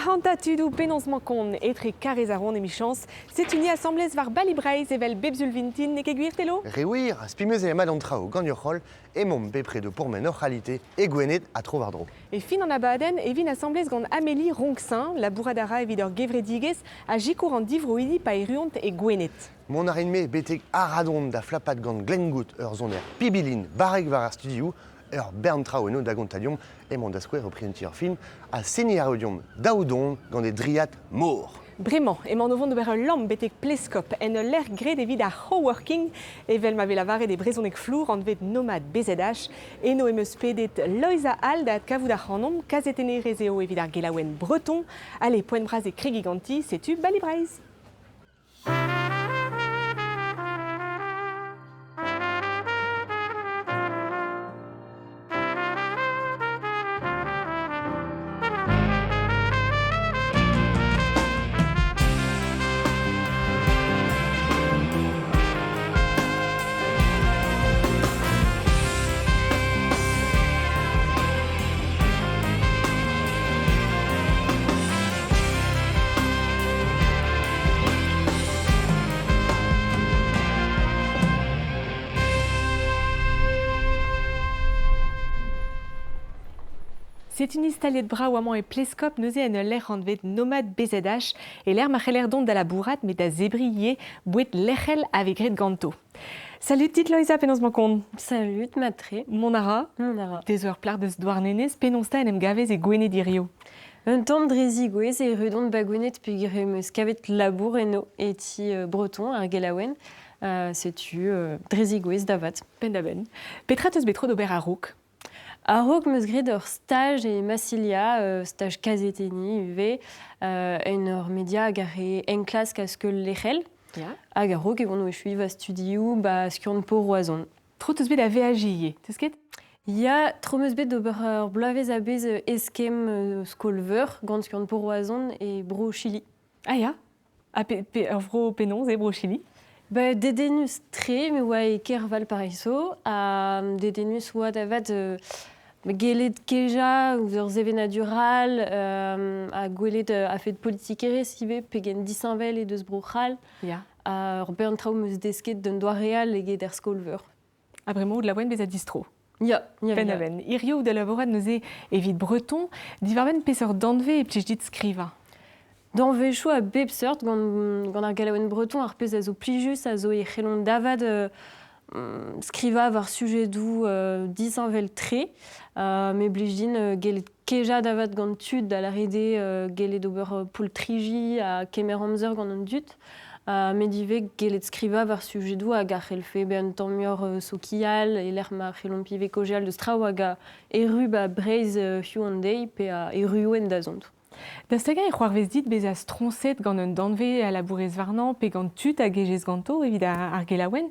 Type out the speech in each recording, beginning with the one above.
Ac'hanta tudoù penaos 'mañ kont etre Karrez ar Ront emichañs. Setu ni asambles war Bali Breizh evel bep sul vintin, n'eo ket gwir Telo? Re wir, spimeus eo mat an traoù gant ur c'holl, emaomp bepred o pourmen hor c'halite e Gwened ha tro-war-dro. E fin an abadenn e vin asambles gant Amélie Ronxin, labourat a ra evit ur gevredigezh a sikour an divroidi pa erruont e Gwened. Mont a rin-me betek Aradon da flapat gant Glengout, ur soner pibilin barrek war ar studioù, ur bern traoù eno da gontañ deomp, emañ da skouer o prientiñ ur film, ha seniñ a ro deomp daou don gant e driad mor. Bremañ emaon o vont d'ober ul lamm betek Pleskop, en ul lec'h graet evit ar c'howorking, evel ma vez lavaret e brezhoneg flour anvet Nomad BZH. Eno em eus pedet Loeiza All da adkavout ac'hanomp, kazetennerez eo evit ar gelaouenn Breton. Allez, poent bras e kregiñ ganti, setu Bali Breizh! Setu ni staliet brav amañ e Pleskop neuze en ul lec'h anvet Nomad BZH e-lec'h ma c'heller dont da labourat met da zebriñ ivez boued lec'hel a vez graet ganto. Salut dit Loeiza, penaos 'mañ kont? Salut, mat-tre. Mont a ra? Mont a ra. Te zo ur plac'h deus Douarnenez, penaos 'ta en em gavez e Gwened hirio? Un tamm dre zigouez e Rudon ba Gwened peogwir em eus kavet labour eno e ti Breton ar gelaouenn. Setu dre zigouez da vat. Penn-da-benn. Petra 'teus bet tro d'ober a-raok? A-raok 'm eus graet ur staj e Massilia, staj kazetenniñ ivez, en ur media hag a rae enklask ha skeul lec'hel. Hag a-raok e oan o echuiñ va studioù ba Skiant-Po Roazhon. Tro 'teus bet da veajiñ ivez, 'teus ket? Ya, tro 'm eus bet d'ober ur bloavezh a-bezh eskemm skol-veur gant Skiant-Po Roazhon e Bro-Chili. Ah ya? Ha pe, pe ur vro penaos eo Bro-Chili? Ba, dedennus-tre, me oa e kêr Valparaiso, ha dedennus oa da vat gellet kejañ ouzh ur sevenadur all ha gwelet a-fet politikerezh ivez pegen disheñvel eo deus Bro-C'hall. Ya. Ha ur bern traoù 'm eus desket d'un doare all eget er skol-veur. Ha bremañ out laouen bezañ distro. Ya, ya, Penn-da-benn. Hirio out da labourat neuze evit Breton. Diwar-benn peseurt danvez e plij dit skrivañ? Danvezioù a bep seurt gant, gant ar gelaouenn breton, ar pezh a zo plijus a zo e c'hellont davat skrivañ war sujedoù disheñvel-tre. Me blij din gellet kejañ davat gant tud, da lâret eo gellet ober poltriji ha kemer amzer gant an dud. Met ivez gellet skrivañ war sujedoù hag a c'hellfe bezañ un tamm muioc'h sokial e-lec'h ma c'hellomp ivez kaozeal deus traoù hag a erru ba Breizh hiziv an deiz pe a erruo en dazont. Daoust hag-eñ e c'hoarvez dit bezañ stroñset gant un danvez a labourez warnañ pe gant tud a gejez ganto evit ar gelaouenn?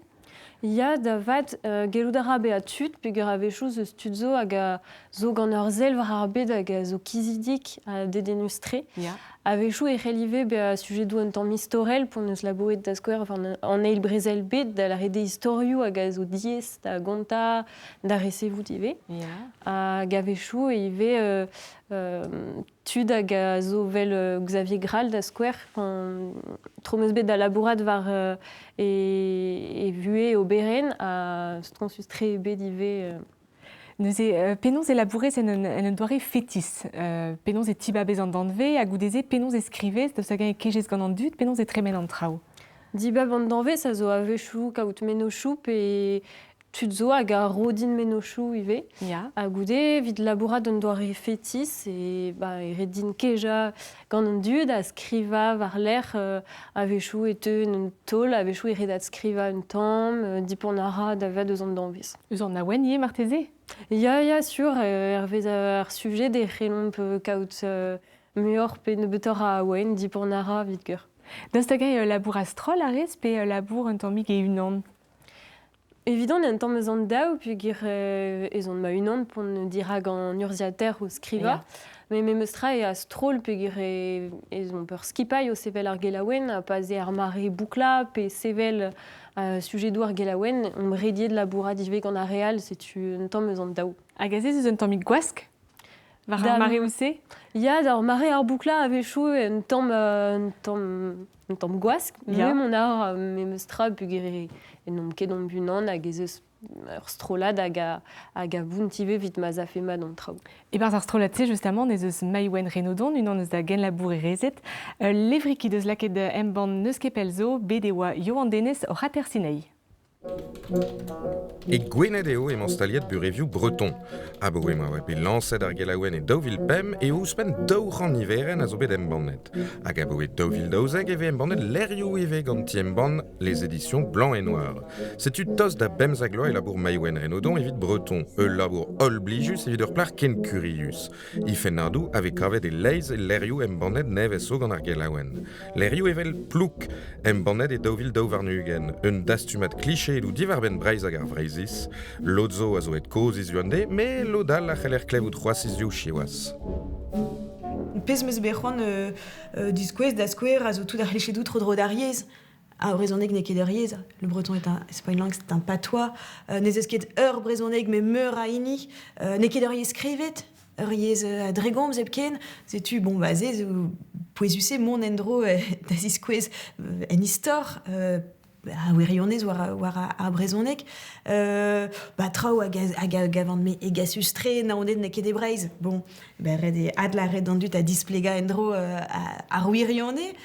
Ya, da vat, gellout a ra bezañ tud peogwir a-wechoù 'z eus tud zo hag a zo gant ur sell war ar bed hag a zo kizidik ha dedennus-tre. Ya. A-wechoù e c'hell ivez bezañ sujedoù un tamm istorel p'hon eus labouret da skouer war an eil brezel bed, da lâret eo istorioù hag a zo diaes da gontañ, da resevout ivez. Ya. Hag a-wechoù ivez tud hag a zo 'vel Xavier Grall da skouer. Tro 'm eus bet da labourat war e vuhez e oberenn ha stroñsus-tre eo bet ivez. Neuze, penaos e labourez en un doare fetis? Penaos e tibabez an danvez ha goude-se penaos e skrivez, daoust hag-eñ e kejez gant an dud, penaos e tremen an traoù? Dibab an danvez a zo a-wechoù kaout mennozhioù pe tud zo hag a ro din mennozhioù ivez. Ya. Ha goude, evit labourat un doare fetis, e, ba, e ret din kejañ gant an dud ha skrivañ war-lerc'h. A-wechoù e teu un taol, a-wechoù e ret adskrivañ un tamm, dipant a ra da vat eus an danvez. Eus an awen ivez marteze? Ya, ya, sur, hervez ar sujed e c'hellomp kaout muioc'h pe nebeutoc'h a awen, dipant a ra evit gwir. Daoust hag-eñ labour a-stroll a rez pe labour un tammig e-unan? Evidon un tamm eus an daou peogwir ez on ma-unan p'on dirak an urzhiataer o skrivañ. Met memes tra eo a-stroll peogwir ez omp ur skipailh o sevel ar gelaouenn ha pa 'z eo ar mare bouklañ pe sevel sujedoù ar gelaouenn, omp rediet labourat ivez gant ar re all, setu un tamm eus an daou. Hag aze ez eus un tammig gwask? War ar mareoù-se? Ya, d'ar mare ar bouklañ a-wechoù un tamm, un tamm, un tamm gwask. Ya. Me, mon ar memes tra peogwir e n'omp ket omp unan hag ez eus ur strollad hag a, hag a vount ivez evit ma 'z afe mat an traoù. E-barzh ar strollad-se, justamant, ez eus Maïwenn Renaudon, unan eus da genlabourerezed. Ul levrig he deus lakaet embann n'eus ket pell zo, bet e oa Yoann Denez oc'h atersiñ anezhi. E Gwened eo emañ staliet burevioù breton. Abaoe ma oa bet lañset ar gelaouenn e 2005 eo ouzhpenn 200 niverenn a zo bet embannet. Hag abaoe 2012 e vez embannet levrioù ivez gant ti-embann Les Éditions Blanc et Noir. Setu tost da bemzek vloaz e labour Maïwenn Renaudon evit Breton, ul labour hollblijus evit ur plac'h ken kurius. He fennadoù a vez kavet e-leizh e levrioù embannet nevez zo gant ar gelaouenn. Levrioù evel Plouk, embannet e 2022, un dastumad klichedoù diwar-benn Breizh hag ar Vreizhiz. Lod zo a zo aet kozh hiziv an deiz, met lod all a c'heller klevout c'hoazh hiziv siwazh. Pezh 'm eus bet c'hoant diskouez da skouer a zo tout ar c'hlichedoù tro-dro d'ar yezh. Ar brezhoneg n'eo ket ur yezh. Le breton est un, c'est pas une langue, c'est un patois. N'ez eus ket ur brezhoneg met meur a hini. N'eo ket ur yezh skrivet. Ur yezh a dregomz hepken, setu bon ba se zo pouezus-se mont en-dro da ziskouez en istor a wirionez war, war ar brezhoneg. Ba traoù hag hag a gavan-me hegasus-tre Naoned n'eo ket e Breizh. Bon, ben ret eo adlâret d'an dud ha displegañ en-dro ar wirionez.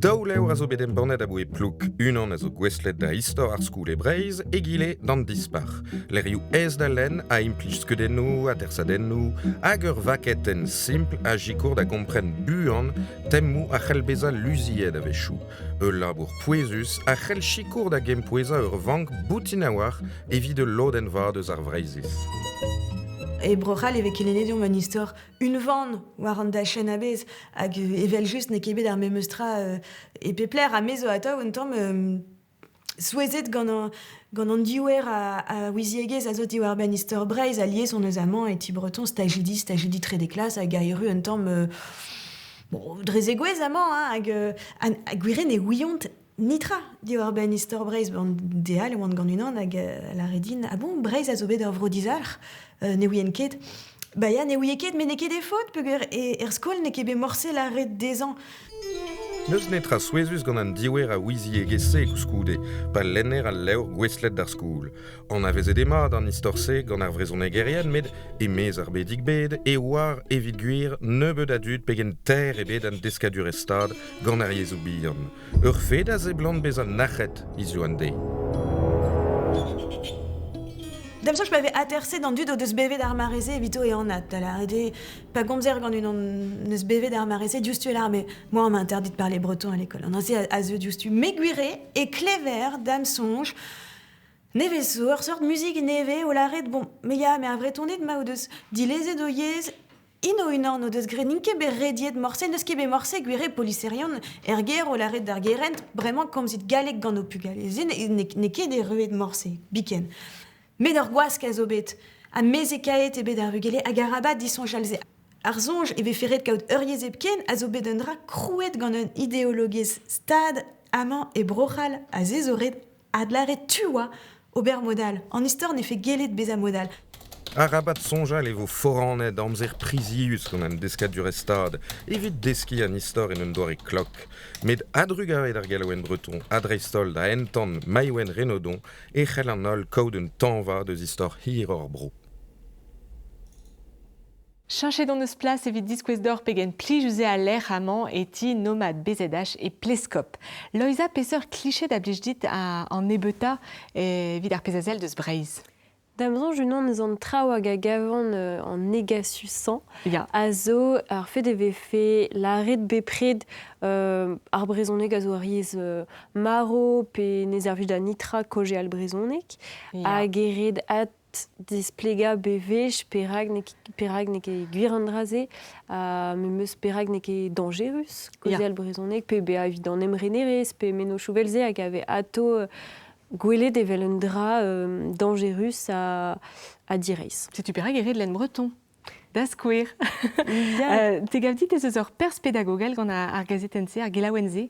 Daou levr a zo bet embannet aboe Plouk. Unan a zo gouestlet da istor ar skol e Breizh, egile d'an dispac'h. Levrioù aes da lenn a implij skeudennoù, atersadennoù hag ur vaketenn simpl a sikour da gompren buan temoù a c'hell bezañ luziet a-wechoù. Ul labour pouezus a c'hell sikour da gempouezañ ur vank boutin a-walc'h evit ul lodenn vat eus ar Vreizhiz. E Bro-C'hall e vez kelennet deomp un istor unvan war an dachenn a-bezh hag evel-just n'eo ket bet ar memes tra e pep lec'h ha me zo atav un tamm souezhet gant an, gant an diouer a, a ouiziegezh a zo diwar-benn istor Breizh alies on eus amañ e ti Breton stajidi stajidi trede klas hag a erru un tamm bon, dre zegouezh amañ hein, hag, ha gwir ne ouiont nitra diwar-benn istor Breizh bon deal e oan gant unan hag lâret din ah bon Breizh a zo bet ur vro dizalc'h ne ouien ket Ba ya, ne ouie ket, met n'eo ket e faot peogwir er skol n'eo ket bet morse lâret dezhañ. N'eus netra souezhus gant an diouer a ouiziegezh-se koulskoude, pa lenner al levr gouestlet d'ar skol. Anavezet eo mat an istor-se gant ar vrezhonegerien met e-maez ar bedig-bed e oar evit gwir nebeut a dud pegen taer eo bet an deskadurezh-stad gant ar yezhoù bihan. Ur fed a seblant bezañ nac'het hiziv an deiz. Da'm soñj pa vez aterset an dud o deus bevet ar mare-se evito eo anat, da lâret eo pa gomzer gant unan n'eus bevet ar mare-se diouzhtu e lâr mais moi on m'a interdit de parler breton à l'école. An dra-se a zeu diouzhtu. Me gwir eo e klever da'm soñj nevez zo ur seurt muzik nevez o lâret bon mais ya mais ar Vretoned ma o deus dilezet o yezh Int o-unan o deus graet n'int ket bet rediet morse, n'eus ket bet morse gwir eo poliserion er gêr o lâret d'ar gerent bremañ komzit galleg gant ho pugale. Se n'eo ket erruet morse, biken. Met ur gwask a zo bet, ha mezhekaet eo bet ar vugale hag arabat disoñjal se. Ar soñj e vefe ret kaout ur yezh hepken a zo bet un dra krouet gant un ideologiezh stad amañ e Bro-C'hall ha se zo ret adlâret tu oa ober mod all. An istor ne fait gellet bezañ mod all. Arabat soñjal e vo foranet amzer prizius gant an deskadurezh-stad evit deskiñ an istor en un doare klok. Met a-drugarez d'ar gelaouenn breton ha dreist-holl da entan Maïwenn Renaudon e c'hell an holl kaout un tañva deus istor hir hor bro. Cheñchet hon eus plas evit diskouez deoc'h pegen plijus eo al lec'h amañ e ti Nomad BZH e Pleskop. Loeiza, peseurt kliched a blij dit an nebeutañ evit ar pezh a sell deus Breizh? Da'm soñj unan eus an traoù hag a gavan an hegasusañ a zo ar fed e vefe lâret bepred ar brezhoneg a zo ur yezh marv pe ne servij da netra kaozeal brezhoneg hag e ret displegañ bewech perak n'eo ket gwir an dra-se ha memes perak n'eo ket dañjerus kaozeal brezhoneg pe bezañ evit an emrenerezh pe mennozhioù evel-se hag a vez atao gwelet evel un dra dañjerus ha direizh. Setu perak e ret lenn breton. Da skouer. Te gav dit ez eus ur perzh pedagogel gant ar gazetenn-se, ar gelaouenn-se?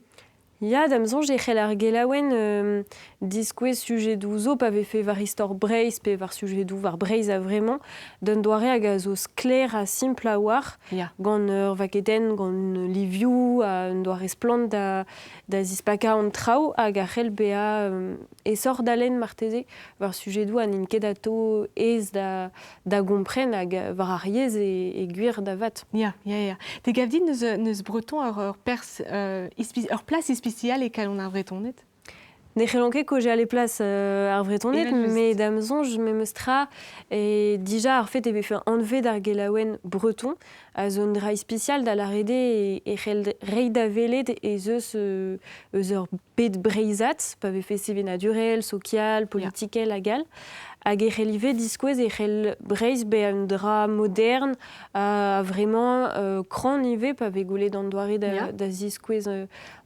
Ya, da'm soñj e c'hell ar gelaouenn diskouez sujedoù zo pa vefe war istor Breizh pe war sujedoù war Breizh a-vremañ, d'un doare hag a zo sklaer ha simpl a-walc'h, gant ur vaketenn, gant livioù, ha un doare splann da zispakañ an traoù hag a c'hell bezañ aesoc'h da lenn marteze war sujedoù ha n'int ket atao aes da gompren hag war ar yezh e gwir da vat. Ya, ya, ya. Te gav dit n'eus breton ur perzh ur plas ispisial e kalon ar Vretoned? Ne c'hellont ket kaozeal e plas ar Vretoned, met da'm soñj memes tra e dija ar fet e vefe anvet ar gelaouenn breton a zo un dra ispisial da lâret eo e c'hell reiñ da welet ez eus eus ur bed breizhat, pa vefe sevenadurel, sokial, politikel hag all. Hag e c'hell ivez diskouez e c'hell Breizh bezañ un dra modern ha vraiment kran ivez pa vez gwelet an doare da ziskouez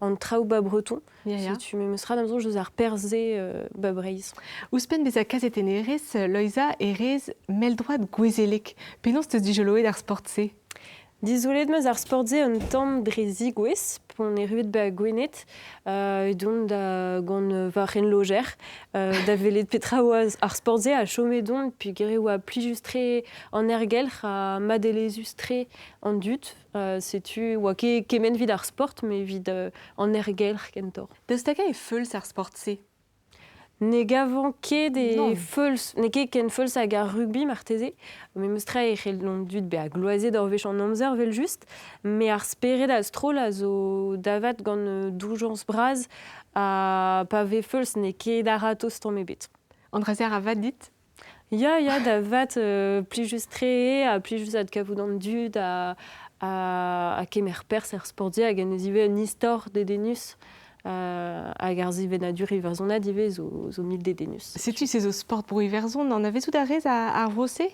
an traoù ba breton. Setu memes tra da'm soñj eus ar perzh-se ba Breizh. Ouzhpenn bezañ kazetennerez, Loeiza e rez mell-droad gouezelek. Penaos 'teus dijoloet ar sport-se? Dizolet 'm eus ar sport-se un tamm dre zigouez, p'on erruet ba Gwened, edon da gant va c'henlojer, da welet petra oa ar sport-se ha chomet on peogwir e oa plijus-tre an aergelc'h ha madelezhus-tre an dud. Setu oa ket kement evit ar sport, met evit an aergelc'h kentoc'h. Daoust hag-eñ e feuls ar sport-se? Ne gavan ket e feuls, n'eo ket ken feuls hag ar rugby marteze. Memes tra e c'hell an dud bezañ gloazet ur wech an amzer evel-just. Met ar spered a-stroll a zo davat gant doujañs bras ha pa vez feuls n'eo ket a-ratozh tamm ebet. An dra-se a ra vat dit? Ya, ya, da vat plijus-tre eo ha plijus adkavout an dud ha kemer perzh er sport-se hag en deus ivez un istor dedennus. Hag ar sevenadur iwerzhonat ivez zo mil dedennus. Setu se zo sport bro-Iwerzhon. Anavezout a rez ar vro-se?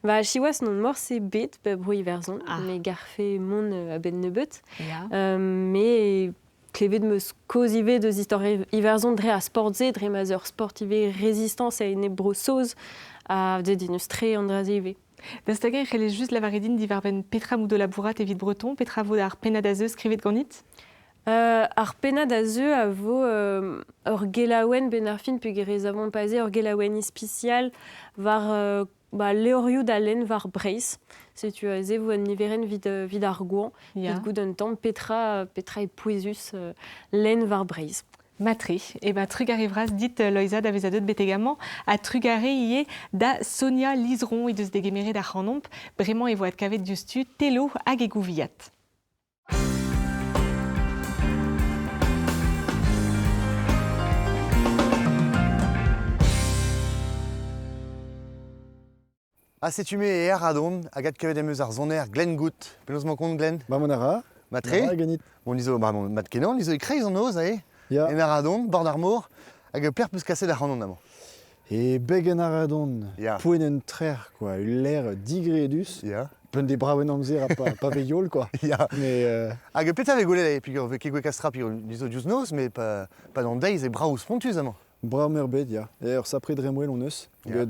Ba siwazh n'on morse bet ba bro-Iwerzhon. Me garfe mont a-benn nebeut. Me klevet 'm eus kaoz ivez deus istor Iwerzhon dre ar sport-se, dre ma 'z ur sport ivez rezistañs a-enep Bro-Saoz ha dedennus-tre an dra-se ivez. Daoust hag-eñ e c'hellez just lavaret din diwar-benn petra 'mout o labourat evit Breton, petra vo ar pennad a zeu skrivet ganit? Ar pennad a zeu a vo ur gelaouenn benn ar fin peogwir ez avomp aze ur gelaouenn ispisial war ba, levrioù da lenn war Breizh. Setu aze vo un niverenn evit ar goañv, evit goût un tamm petra eo pouezus lenn war Breizh. Matre. E ben trugarez vras dit Loeiza da vezañ deuet betek amañ ha trugarez ivez da Sonia Lizeron he deus degemeret ac'hanomp. Bremañ e vo adkavet diouzhtu Telo hag e gouviad. Ha setu me e Aradon hag adkavet em eus ar soner Glenn Gout. Penaos emañ kont Glenn? Ba mont a ra. Matre. Ma ganit. Bon, izo, ba, bon, mat kenan, izo e-kreiz an noz, aze. Ya. En Aradon, bord ar mor. Hag pelec'h peus kaset ac'hanon amañ? E beg en Aradon, poent un trec'h, quoi, ul lec'h digredus. Plein des brav en amzer ha pa vez yol, quoi. Mais, Hag petra vez gwelet peogwir vez ket gwech kastra peogwir izo diouzh noz, mais pa d'an deiz e brav spontus amañ. Brav meurbet, ya. Et ur sapre dremmwel hon eus. Gant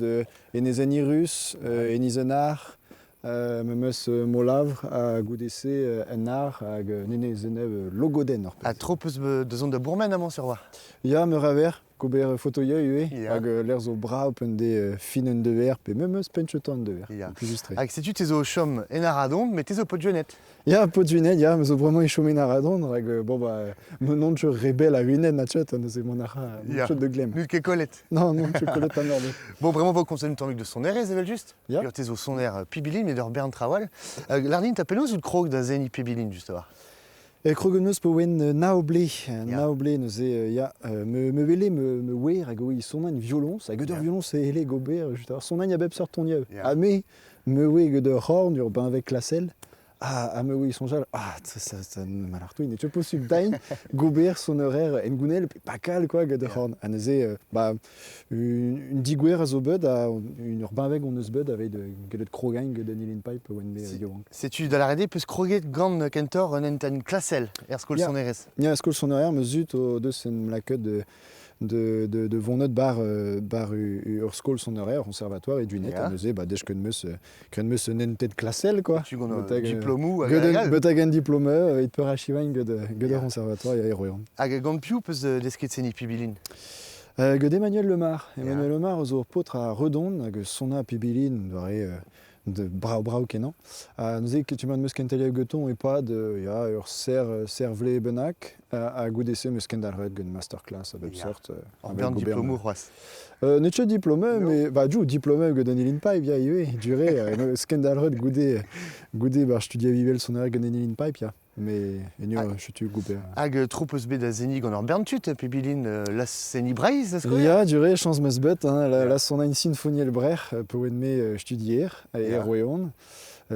enezenn Irus, enezenn Ar, memes Molavr, ha goude-se en Ar hag enezenn Logodenn ur pezh. Ha tro peus da zont da bourmen amañ sur war? Ya, meur a ver. Gober fotoioù ivez, hag lec'h zo brav p'en dez fin un dever, pe memes penn-cheutañ un dever. Plijus-tre. Hag setu te zo o chom en Aradon, met te zo paotr Gwened. Ya, paotr Gwened, ya, me zo bremañ e chom en Aradon, rak bon bah, me n'on ket rebel a-unan na tchet, neuze mont a ra yeah. de glem. N'out ket kollet. Non, non, ket kollet an eur. Bon, bremañ vo komzet un tammig de sonerezh evel-just. Ya. Te zo soner pibilin, met ur bern traoù all. Lardin, ta penaos out krog da seniñ pibilin, just a-walc'h? Krog on eus pa oen nav blez, nav blez neuze ya, me wele me wer hag oe sonañ violoñs, hag ur violoñs e helle gober just ar sonañ a bep seurt toniaou. Ha me oe gant ur c'horn, ur benveg klasel, ha me oe soñjal, ah, ça malartoui, n'eo ket posubl dain gober soner hengounel pe pakal quoi gant ur c'horn. Ha neuze, bah, Un digouer a zo bet ha ur benveg hon eus bet aveit gellet krogañ get an Eileen Pipe oan me yaouank. Setu da lâret eo peus kroget gant kentoc'h un hentenn klasel er skol sonerezh. Ya, er skol sonerezh, ma zud o deus en lakaet de vonet bar bar ur skol sonerezh, ur conservatoire e Dunet, ha neuze ba dech ken meus ken meus un entet klasel quoi. Tu gant diplomou hag hag Betag un diplôme evit peur achivain gant ur conservatoire ya e Royan. Hag gant piv peus desket seniñ pibilin? Gant Emmanuel Lemar. Emmanuel Lemar zo ur paotr a Redon hag sona pibilin doare de brao brao kenañ. Ha neuze ketu mat meus kenteliañ gantañ e-pad ya ur serr serr-vlez bennak ha goude-se meus kendalc'het gant masterclass a bep seurt. Ur bern diplomoù c'hoazh. N'eo ket diplôme, mais bah du diplôme gant an Ilin Pipe ya ivez, duré meus kendalc'het goude goude bar studiañ vivel sonerezh gant an Ilin Pipe ya. Mais enio setu gober. Hag tro peus bet da seniñ gant ur bern tud, Pibilin, la seniñ Breizh, da skouer? Ya, duré, chañs 'm eus bet, hein, la sonañ sinfoniel Brec'h, pe oen-me studier, e Roeon.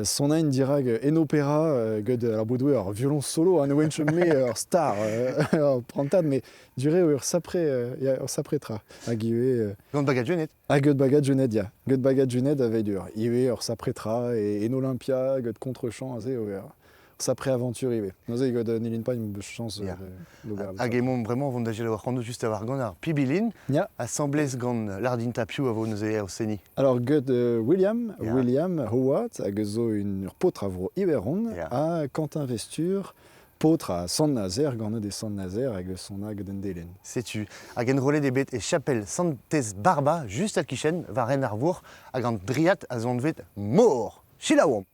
Sonañ dirak en opéra gant ar boudoù ur violon solo, hein, ne oen me ur star, ur prantad, mais duré ur sapre, ya, ur sapre tra. Hag ivez... Gant Bagad Junet? Ha gant Bagad Junet, ya. Gant Bagad Junet aveit ur ivez ur sapre tra, e, en Olympia, gant contre-champ, aze, ur sapre aventure ivez. Neuze gant Nilin Pagne, meus chañs d'ober. Hag emaomp bremañ vont da selaou ac'hanout just a war gant ar Pibilin, asambles gant Lardin Tapiou a vo neuze o seniñ. Alors gant William, William Howard, hag zo ur paotr a vro Iwerzhon, ha Quentin Vestur, paotr a Sant-Nazer, ganet e Sant-Nazer hag eus son hag d'en Delen. Setu, hag enrollet eo bet e chapel Santez Barba, just e-kichen, war hent ar vourc'h, hag an driad a zo anvet Mor. Selaouomp!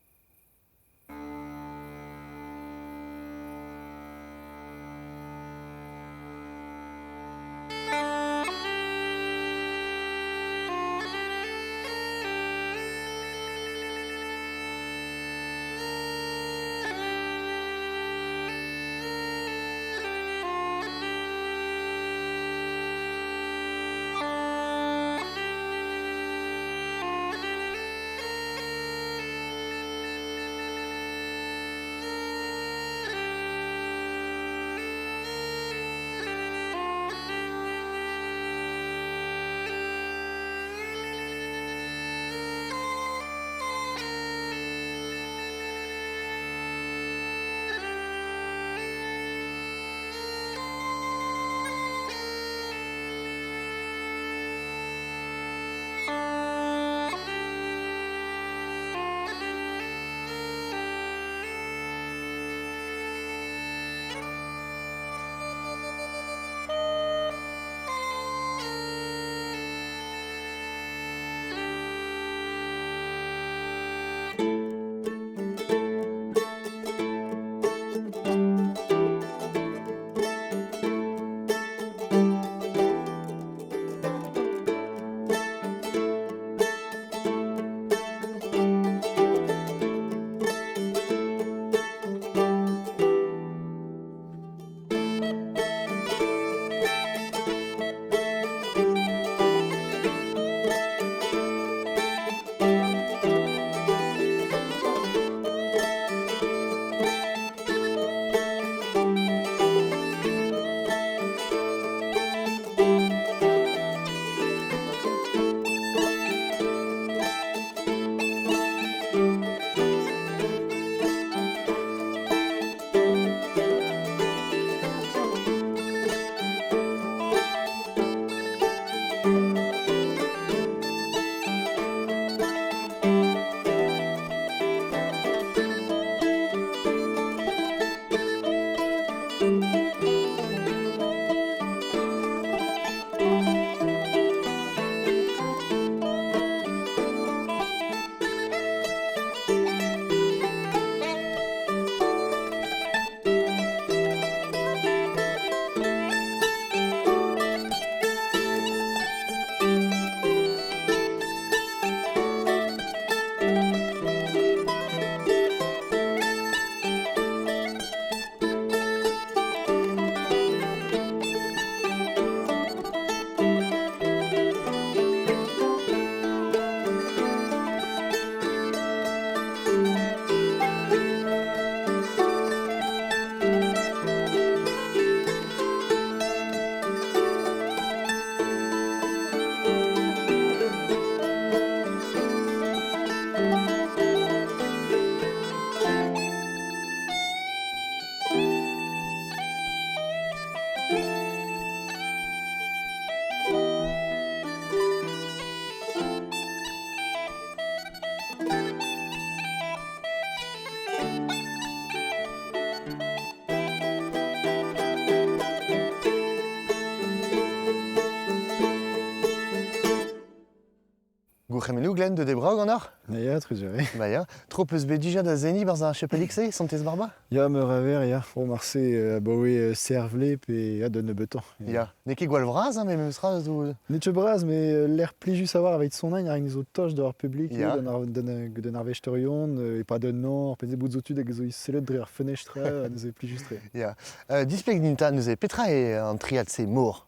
Gourc'hemennoù Glenn, deut eo brav ganeoc'h? Ya, trugarez. Ba ya. Tro peus bet dija da seniñ 'barzh ar chapelig-se, Santez Barba? Ya, meur a ver, ya. Bon, marse abaoe servle pe ya, da nebeutañ. Ya. N'eo ket gwall vras, hein, met memes tra zo... N'eo ket bras, met lec'h plijus a-walc'h evit sonañ, ar zo toch d'ar publik, ya. D'un arvesterion, e-pad un nor, pe bout zo tud hag zo sellet dre ar fenestr, neuze plijus-tre. Ya. Displeg din 'ta neuze, petra eo an triad-se, mor?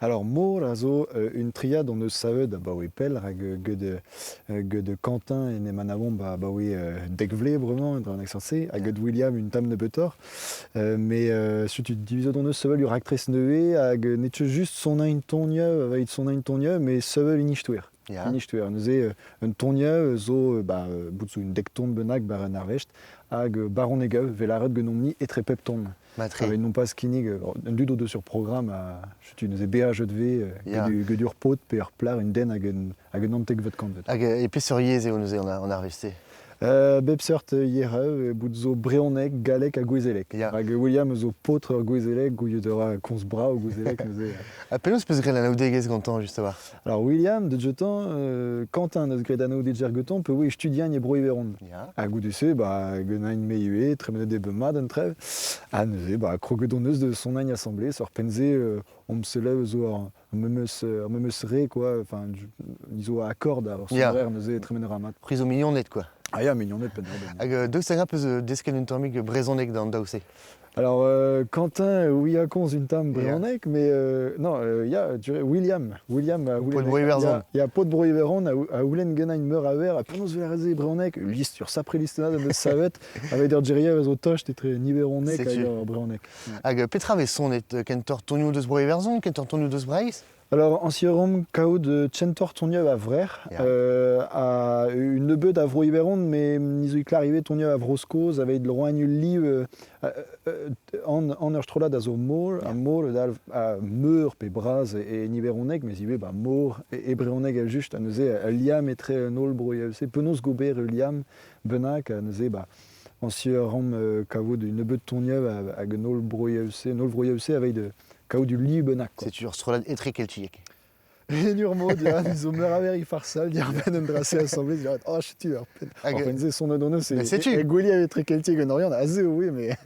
Alors mor a zo un triad hon eus savet abaoe pell rak get get Quentin en em anavomp abaoe dek vloaz bremañ dre an accent-se ha get William un tamm nebeutoc'h. Mais setu divizet hon eus sevel ur raktres nevez hag n'eo ket just sonañ tonioù aveit sonañ tonioù mais sevel un istoer. Un istoer. Neuze un tonioù zo ba bout zo un dek ton bennak bar un arvest hag baronegaù 'vel lâret ganeomp-ni etre pep ton. Matre. Avec non pas kinnig un dud o deus ur programm a setu neuze beaj vez get ur paotr pe ur plac'h un den hag un hag un hantekvet kantved. Hag e peseurt yezh eo neuze an arvest-se? Bep seurt yezhoù, bout zo brezhoneg, galleg ha gouezeleg. Hag William zo paotr ur gouezeleg, gouiet a ra komz brav gouezeleg neuze. Ha penaos peus graet anaoudegezh gantañ just a-walc'h? Alors William, de jetan, Quentin neus graet anaoudegezh gantañ peogwir e studiañ e Bro-Iwerzhon. Ha goude-se, ba, ganin me ivez, tremenet eo bet mat an trev. Ha neuze, ba, kroget hon eus da sonañ asambles, oc'hpenn-se omp selaou zo ar memes, ar memes re, quoi. Enfin, ni zo akord ar soner neuze tremen a ra mat. C'hwi zo mignoned, quoi. Ah ya, mignoned penn-da-benn. Hag daoust hag-eñ peus desket un tammig brezhoneg d'an daou-se? Alors, Quentin, oui, a komz un tamm brezhoneg, mais non, ya, William, William a Paotr Bro-Iwerzhon. Ya, paotr Bro-Iwerzhon a houlenn ganin meur a wer, ha penaos e vez brezhoneg? List, ur sapre listennad am eus savet, avec ur geriañ a zo tost etre niveroneg hag ur brezhoneg. Hag petra vez sonet kentoc'h tonioù deus Bro-Iwerzhon, kentoc'h tonioù deus Breizh? Alors, añsierom kaout tchentor tonioù a vrec'h, a un nebeud a Vro-Iwerzhon, mais ni zo klar ivez tonioù a Vro-Skos aveit roañ ul liv an, an ur strollad a zo mor, ha mor a meur pe bras e niveroneg, mais ivez ba mor e brezhoneg evel-just, ha neuze ul liamm etre an holl broioù-se. Penaos gober ul liamm bennak, ha neuze ba añsierom kavout un nebeud tonioù hag an holl broioù-se, an holl vroioù-se aveit kaout ul liv bennak. Setu ur strollad etrekeltiek. En ur mod, ya, zo meur a ver farsal diàr-benn un dra-se asambles, diàr oh, setu ur penn. Ar penn-se sonet hon eus e, e gweliañ etrekeltiek en Oriant, aze oui, mais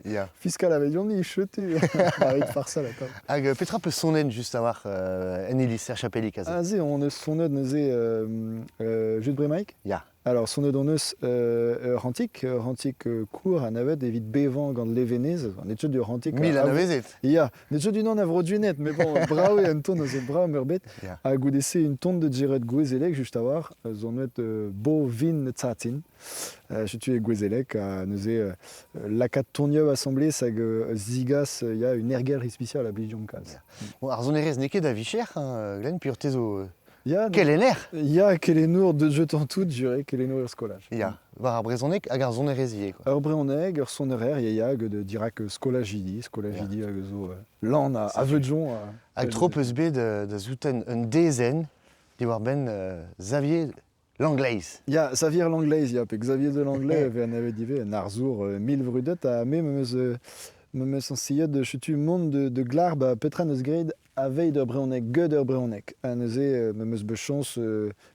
fiskal avedion-ni, chetu, aveit farsal atav. Hag petra peus sonet just a-walc'h en iliz, er chapelig aze? Aze, on eus sonet neuze Jude Bremaik. Ya. Alors, sonet hon eus ur c'hantik, ur c'hantik kour anavet evit bevañ gant levenez. N'eo ket ur c'hantik... Mil anavezet. Ya, n'eo ket unan a Vro-Gwened, mais bon, brav eo un ton a zo brav-meurbet. Ha goude-se un ton de Gerard Gouezelek, just a-walc'h, zo anvet Bo Vin Tsatin. Setu e Gouezelek, ha neuze lakaat tonioù asambles hag zigas ya, un ergelc'h ispisial a blij deomp kalz. Bon, ar sonerezh n'eo ket da vicher, hein, Glenn, peogwir te zo Ya, Kelenner? Ya, kelennour de jeu tout, juré, kelennour er skolaj. Ya, war ar brezhoneg hag ar sonerezh ivez. Quoi. Ur brezhoneg, ur sonerer, ya, ya, hag de dirak skolajidi, skolajidi hag zo lan a, a veudjon. Hag tro peus bet da souten un dezenn diwar-benn Xavier Langleiz. Ya, Xavier Langleiz, ya, pe Xavier de Langlais, ve anavet ivez, un arzour mil vrudet, ha me meus meus ansiet setu mont de glar ba petra neus graet Aveit ur brezhoneg, get ur brezhoneg. Ha neuze me'm eus bet chañs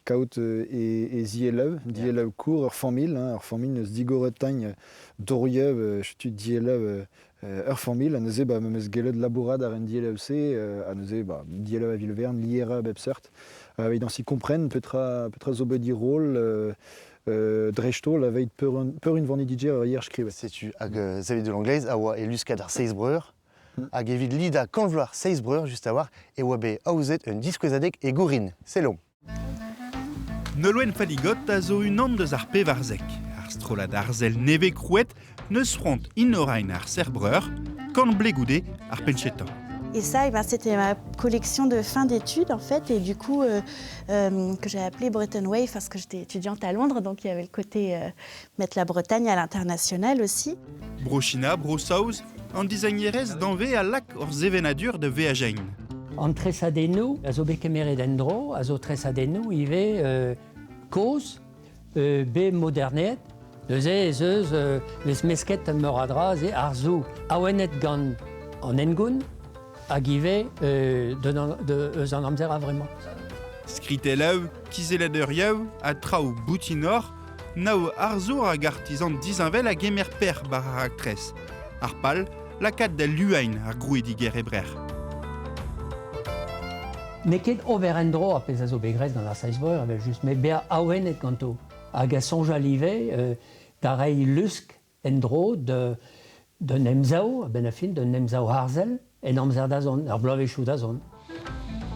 kaout e zielleù, dielleù kour ur familh, hein, ur familh n'eus digoret tagn dorioù, setu dielleù ur familh. Ha neuze ba me'm eus gellet labourat àr un dielleù-se, ha neuze ba dielleù a vil-vern, lierañ a bep seurt. Evit añsi kompren petra petra zo bet diroll dreist-holl aveit peurunvaniñ DJ ur yer skrivet. Setu hag Xavier de Langleiz a oa e luskad ar Seiz Breur. Hag evit lidañ kant vloaz seizh breur just a-walc'h e oa bet aozet un diskouezadeg e Gourin. Sellomp. Nolwenn Faligot a zo unan deus ar pevarzek. Ar strollad arzel nevez krouet neus c'hoant inorain ar Serbreur, kant blez goude ar penchetañ. Et ça, eh ben, c'était ma collection de fin d'études en fait, et du coup que j'ai appelé Breton Wave parce que j'étais étudiante à Londres, donc il y avait le côté mettre la Bretagne à l'international aussi. Bro-China, Bro-Saoz, An dizagnerezh danvez a lak hor sevenadur da veajein. An tresadennoù a zo bet kemeret en-dro, a zo tresadennoù ivez kozh, bet modernaet. Neuze ez eus vez mesket meur a dra se arzoù awenet gant an hengoun hag ivez eus an amzer a-vremañ. Skritellaou, kizellet ur yaou ha traoù boutinor, nao arzour hag artizan disheñvel a gemer per bar ar raktres. Ar pal, lakaat da luain ar grouidiger e brec'h. N'eo ket ober en-dro ar pezh a zo bet graet gant ar Seiz Breur evel-just, met bezañ awenet ganto hag a soñjal ivez da reiñ lusk en-dro d'un emsav, a-benn ar fin, d'un emsav arzel en amzer da zont, ar bloavezhioù da zont.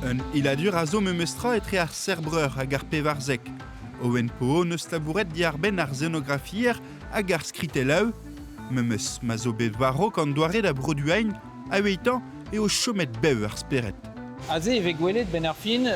Un iladur a zo memestra etre ar Serbreur hag ar Pevarzek. Owen Po neus labouret diàr-benn ar senografier hag ar skritellaou, memes ma zo bet war-raok an doare da broduain, a-weitañ eo chomet bev ar spered. Aze e vez gwelet benn ar fin,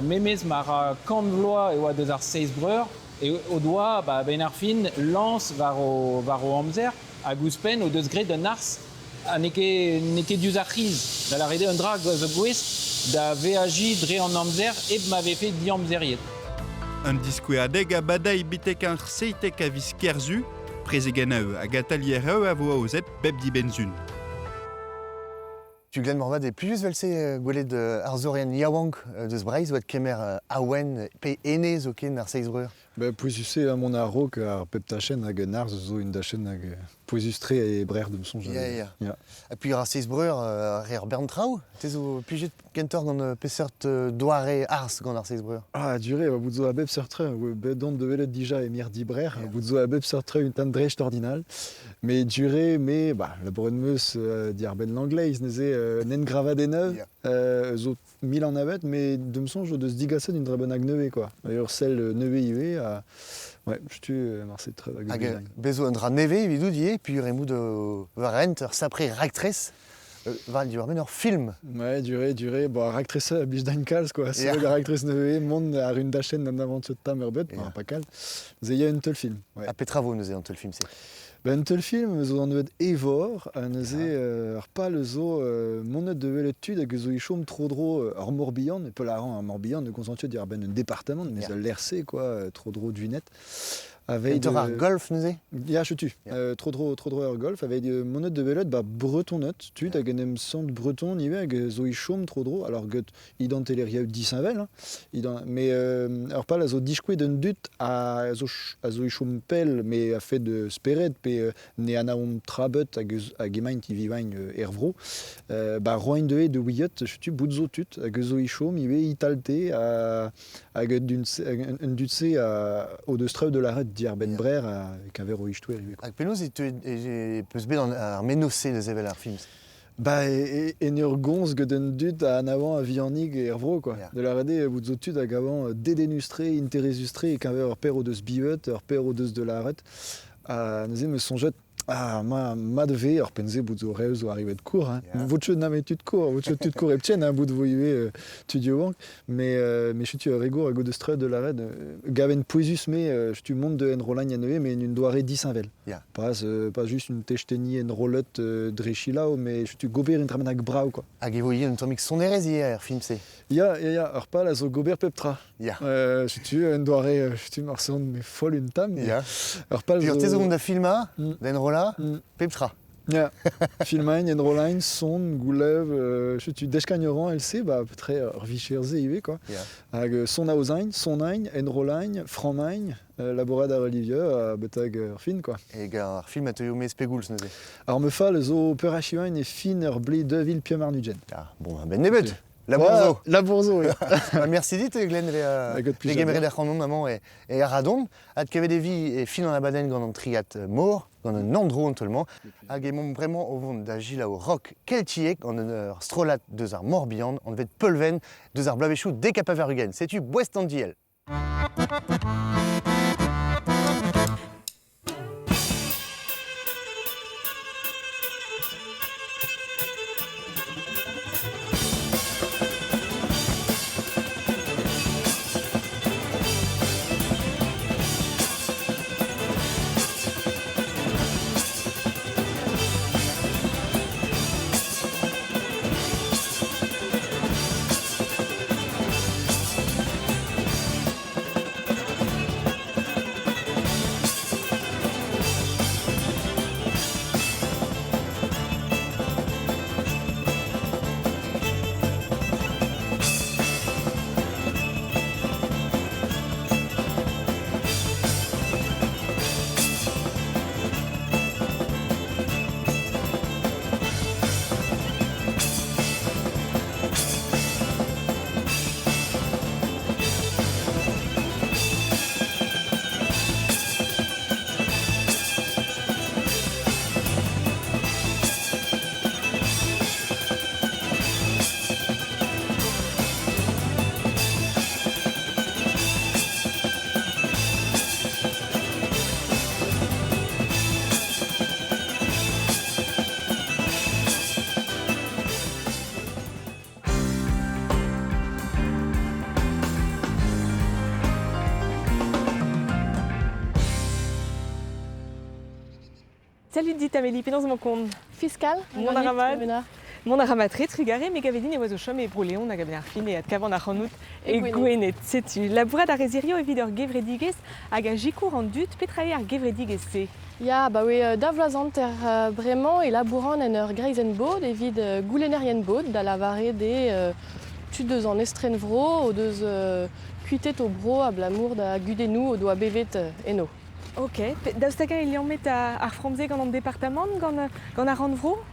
memes ma ra kant vloaz e oa deus ar Seiz Breur, e o doa ba, benn ar fin lañs war o, war o amzer hag ouzhpenn o deus graet un arz ha n'eo ket, n'eo ket diouzh ar c'hiz, da lâret eo un dra zo gouest da veajiñ dre an amzer hep ma vefe diamzeriet. Un diskouezadeg a badai betek ar 17 a viz Kerzu, prezegennoù hag atalieroù a vo aozet bep dibenn-sun. Tu Glenn Morvat e plijus vel-se gwelet arzourien yaouank deus Breizh oad kemer awen pe ene zoken ar Seiz Breur? Ba, pouezus eo mont a-raok ar pep tachenn hag un arz zo un dachenn hag pouezus-tre e brec'h d'am soñj. Ya, ya. Ya. Ha puis ar Seiz Breur, re ur bern traoù. Te zo plijet kentoc'h gant peseurt doare arz gant ar Seiz Breur? Ah, duré, bout zo a bep seurt traoù. Bet on de welet dija e mirdi Brec'h, bout zo a bep seurt traoù un tamm dreist-ordinal. Mais duré, me, bah, labouret 'm eus diàr-benn l'angleiz, neuze un engravadenn zo mil anavet, mais d'am soñj o deus digaset un dra bennak nevez, quoi. Ur sell nevez ivez, ha ouais, setu marse tre hag Hag bez zo un dra nevez evidout ivez, puis emout war hent ur sapre raktres war diwar-benn ur film. Ouais, duré, duré. Bon, ar raktres a blij din kalz, quoi. C'est ar raktres nevez, mont ar un dachenn an avantur tamm ur bet, pas kalz. Ze ya un teulfilm. Ouais. Ha petra vo neuze an teulfilm-se? Ben, un teulfilm zo anvet Evor, ha neuze ar pal zo monet da welet tud hag zo e chom tro-dro ar Morbihan, e peul a ran ar Morbihan, ne gomzan diwar-benn un département, mais ul lec'h-se, quoi, tro-dro Dunet. Aveit ar golf neuze? Ya, setu. Tro-dro tro-dro ar golf, aveit monet da welet ba bretoned, tud hag en em sant breton ivez hag zo e chom tro-dro, alors get identeleriaoù disheñvel, hein. Mais ur pal a zo diskouez d'un dud a zo, a zo e chom pell, mais a-fet spered pe ne anaont trabet hag, hag emaint e vivaint er vro. Ba roaint deuet de ouiet, setu bout zo tud hag zo e chom ivez italte hag un dud-se o deus traoù de lâret diàr-benn brer keñver o istoer ivez. Hag penaos e, e, peus bet ar mennozh-se da sevel ar film? Ba, en ur gomz get un dud a anavan a-vihanik er vro, quoi. De lâret eo bout zo tud hag avant dedennus-tre, interesus-tre e-keñver ur per o deus bivet, ur per o deus de lâret. Ha neuze 'm eus soñjet, ah, ma, mat e vez, ur penn-se bout zo rev zo arrivet kour, hein. Vo ket nemet tud kour, vo ket tud kour hepken, hein, bout vo ivez tud yaouank. Mais, mais setu ur regour hag o deus traoù de lâret. Gaven pouezus-me, setu mont de enrollañ anezhe, mais en un doare disheñvel. Pas, pas juste une testenni enrollet dre selaou, mais setu gober un dra bennak brav, quoi. Hag e vo ivez un tammig sonerezh ivez er film-se? Ya, ya, ya, ur pal a zo gober pep tra. Setu un doare, setu marse on me foll un tamm, mais ur pal zo... Te zo da filmañ, da enrollañ, pep tra. Ya, filmañ, enrollañ, son, goulev, setu deskañ ran LC, ba à peu près ur vicher-se ivez, quoi. Hag son aozañ, sonañ, enrollañ, frammañ, labourat ar Olivier betek ur fin, quoi. Hag ar film a teuio maez pegoulz neuze? Ar me fall zo peurachuañ e fin ur blez 2025. Ah, bon, ben nebeut. La Bourzo. La Bourzo, oui. Merci dit, Glenn, degemeret ac'hanon amañ e, e Aradon. Adkevet e vi e fin an abadenn gant an triad mor, gant un andro an teul-mañ. Hag emaomp bremañ o vont da gilaou rock keltiek gant ur strollad deus ar Morbihan, anvet Peulven, deus ar bloavezhioù dek ha pevar-ugent. Setu boest an diell. Salut dit Amélie, penaos emañ kont? Fiskal, Mont a ra mat. Mont a ra mat-tre, trugarez, me gave din e oa zo chom e Bro-Leon hag a-benn ar fin e adkavan ac'hanout e Gwened. Setu, labourat a rez hirio evit ur gevredigezh hag a sikour an dud. Petra eo ar gevredigezh-se? Ya, abaoe daou vloaz hanter bremañ e labouran en ur greizenn-bod evit goulennerien-bod, da lavaret eo tud eus an estrenvro o deus kuitet o bro abalamour da gudennoù o doa bevet eno. Ok. Daoust hag-eñ eo liammet ar framm-se gant an departamant, gant, gant ar rannvro?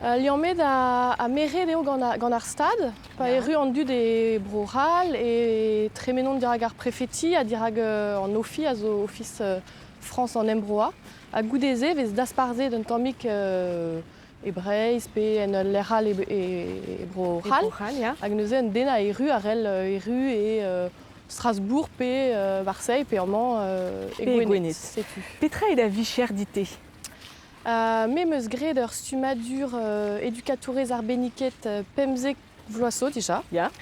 Liammet ha meret eo gant ar Stad. Pa erru an dud e Bro-C'hall e tremenont dirak ar prefeti ha dirak an OFI, a zo Ofis Frañs an Embroañ. Ha goude-se e vez dasparzhet un tammig e Breizh pe en ul lec'h all e Bro-C'hall. Hag neuze un den a erru a c'hell erru e Strasbourg pe Marseille pe amañ e Gwened. Setu. Petra eo da vicher dit-te? Me 'm eus graet ur stummadur edukatourez arbenniket 15 vloaz zo dija. Ya.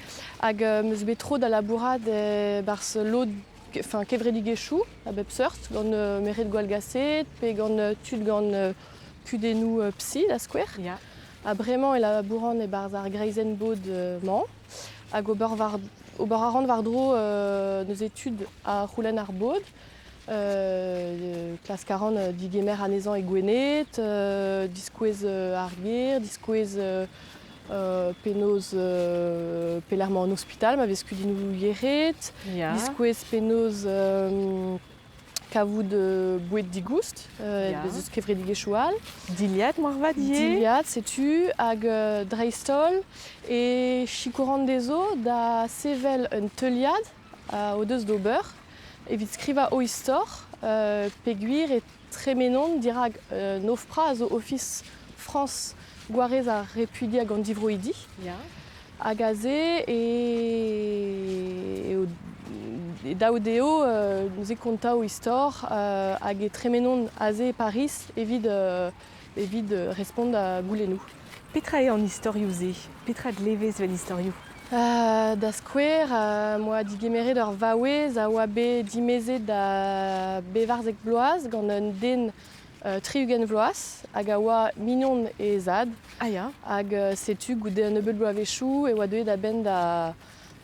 Hag 'm eus bet tro da labourat e-barzh lod enfin, kevredigezhioù a bep seurt, gant merc'hed gwallgaset pe gant tud gant kudennoù psy da skouer. Ya. Ha bremañ e labouran e-barzh ar greizenn-bod-mañ. Hag ober, war, ober a ran war-dro neuze tud a c'houlenn ar bod. Klask a ran digemer anezhañ e Gwened, diskouez ar gêr, diskouez penaos pelec'h emañ an ospital ma vez kudennoù yec'hed, diskouez penaos kavout boued digoust, bez eus kevredigezhioù all. Dilhad moarvat ivez? Dilhad, setu, hag dreist-holl e sikouran dezho da sevel un teuliad o deus d'ober evit skrivañ o istor, peogwir e tremenont dirak un OFPRA a zo Ofis Frañs Gwarez ar Repuidi hag an Divroidi. Hag aze eo dav dezho neuze kontañ o istor hag e tremenont aze e Pariz evit evit respont da goulennoù. Petra eo an istorioù-se? Petra dlevez vel istorioù? Da skouer, 'moa digemeret ur vaouez a oa bet dimezet da bevarzek bloaz gant un den 60 vloaz hag a oa mignon he zad. Ah ya. Hag setu goude un nebeud bloavezhioù e oa deuet a-benn da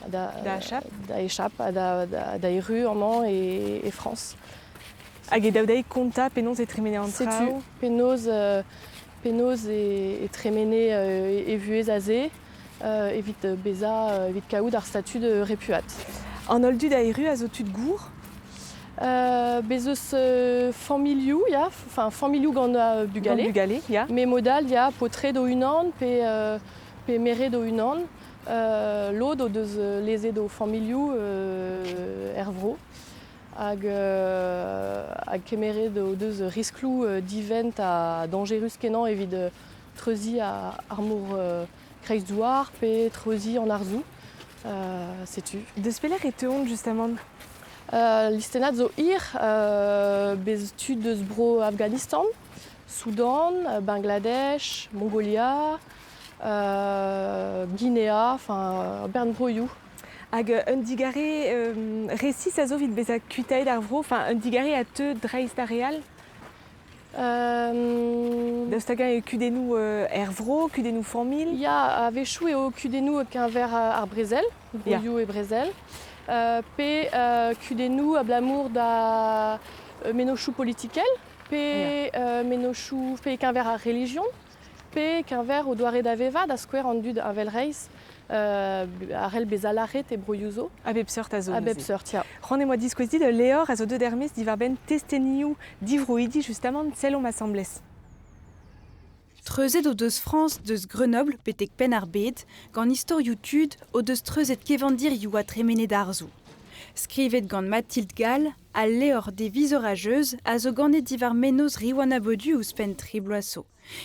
da da achap da echap ha da, da, da erru amañ e, e Frañs. Hag e daou dezhi kontañ penaos e tremene an traoù? Setu penaos, penaos e, e tremene e vuhez aze evit bezañ evit kaout ar statud repuad. An holl dud a erru a zo tud gour? Bez eus familhoù, ya, enfin familhoù gant bugale. Gant bugale, ya. Mais mod all, ya, paotred o-unan pe, pe merc'hed o-unan. Lod o deus lezet o familhoù er vro. Hag, hag kemeret o deus riskloù divent ha dañjerus-kenañ evit treuziñ ar mor kreizdouar pe treuziñ an harzoù. Setu. Deus pelec'h e teuont justamant? Listennad zo hir, bez tud eus bro Afghanistan, Soudan, Bangladesh, Mongolia, Guinea, enfin bern broioù. Hag un digarez resis a zo evit bezañ kuitaet ar vro, enfin un digarez a teu dreist ar re all? Daoust hag-eñ eo kudennoù er vro, kudennoù familh? Ya, a-wechoù eo kudennoù e-keñver ar brezel, broioù e brezel, pe kudennoù abalamour da mennozhioù politikel, pe mennozhioù pe e-keñver ar relijion, pe e-keñver o doare da vevañ, da skouer an dud heñvelreizh a c'hell bezañ lâret e broioù zo. A bep seurt a zo. A bep seurt, ya. C'hoant em boa diskouez dit ul levr a zo deuet er-maez diwar-benn testenioù divroidi justamant, sellomp asambles. Treuzet o deus Frañs deus Grenoble betek Penn-ar-Bed gant istorioù tud o deus treuzet kevandirioù ha tremenet arzoù. Skrivet gant Mathilde Gall, al levr Des vies orageuses a zo ganet diwar mennozh Riwana Baudu ouzhpenn tri bloaz zo.